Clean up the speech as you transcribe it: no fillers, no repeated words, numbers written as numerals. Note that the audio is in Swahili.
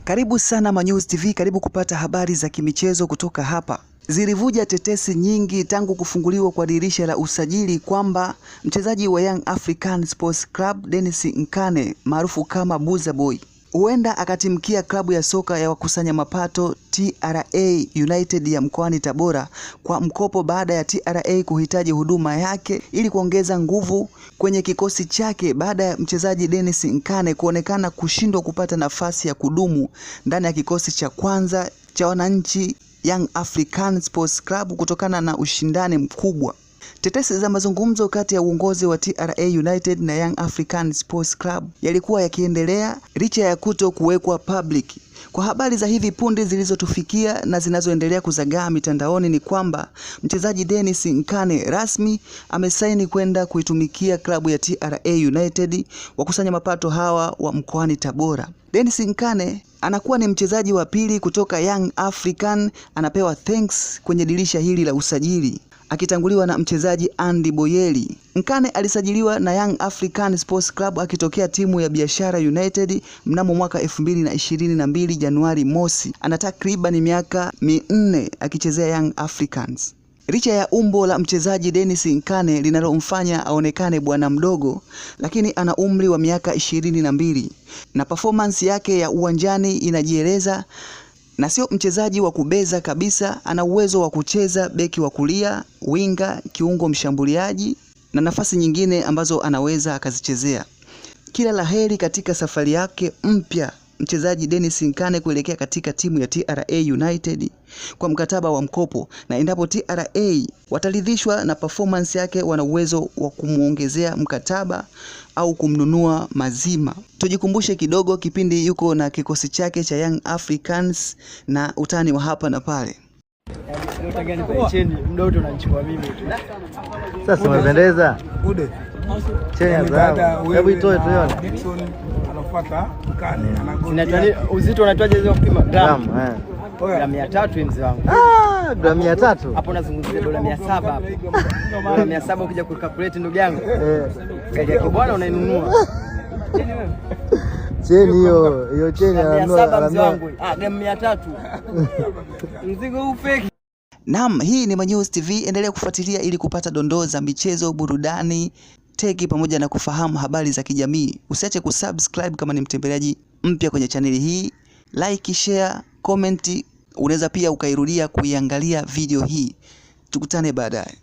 Karibu sana Manyuzi TV, karibu kupata habari za kimichezo kutoka hapa. Zilivuja tetesi nyingi tangu kufunguliwa kwa dirisha la usajili kwamba mchezaji wa Young African Sports Club Dennis Nkane maarufu kama Buza Boy huenda akatimkia klabu ya soka ya wakusanya mapato TRA United ya mkoani Tabora kwa mkopo baada ya TRA kuhitaji huduma yake ili kuongeza nguvu kwenye kikosi chake baada ya mchezaji Dennis Nkane kuonekana kushindwa kupata nafasi ya kudumu ndani ya kikosi cha kwanza cha wananchi Young African Sports Club kutokana na ushindani mkubwa. Tetesi za mazungumzo kati ya uongozi wa TRA United na Young African Sports Club yalikuwa yakiendelea licha ya kuto kuwekwa public. Kwa habari za hivi punde zilizotufikia na zinazoendelea kuzagaa mitandaoni ni kwamba mchezaji Dennis Nkane rasmi amesaini kwenda kuitumikia klabu ya TRA United wakusanya mapato hawa wa mkoani Tabora. Dennis Nkane anakuwa ni mchezaji wa pili kutoka Young African anapewa thanks kwenye dirisha hili la usajili akitanguliwa na mchezaji Andy Boyeli. Nkane alisajiliwa na Young African Sports Club akitokea timu ya Biashara United mnamo mwaka 2022 Januari mosi. Ana takriban miaka 4 akichezea Young Africans. Licha ya umbo la mchezaji Dennis Nkane linalomfanya aonekane bwana mdogo, lakini ana umri wa miaka 22 na performance yake ya uwanjani inajieleza na sio mchezaji wa kubeza kabisa. Ana uwezo wa kucheza beki wa kulia, winga, kiungo mshambuliaji na nafasi nyingine ambazo anaweza akazichezea. Kila la heri katika safari yake mpya mchezaji Dennis Nkane kuelekea katika timu ya TRA United kwa mkataba wa mkopo, na endapo TRA wataridhishwa na performance yake, wana uwezo wa kumwongezea mkataba au kumnunua mazima. Tujikumbushe kidogo kipindi yuko na kikosi chake cha Young Africans na utani wa hapa na pale. Sasa umependeza. Cheni hebu itoe tuione. Dickson anafuata Kane anagoja. Uzito unaitwaje hizo kupima? Gramu, eh. Gramu 300 mzee wangu. Ah, gramu 300. Hapo nazungumzia dola 700 hapo. Dola 700 ukija kucalculate ndugu yangu. Eh. Gari yako bwana unainunua. Cheni hiyo, hiyo cheni ananunua. Mzee wangu. Ah, gramu 300. Mzigo huu fake. Naam, hii ni Manyuzi TV, endelea kufuatilia ili kupata dondoo za michezo, burudani, teki pamoja na kufahamu habari za kijamii. Usiache kusubscribe kama ni mtembeleaji mpya kwenye chaneli hii, like, share, comment. Unaweza pia ukairudia kuiangalia video hii. Tukutane baadaye.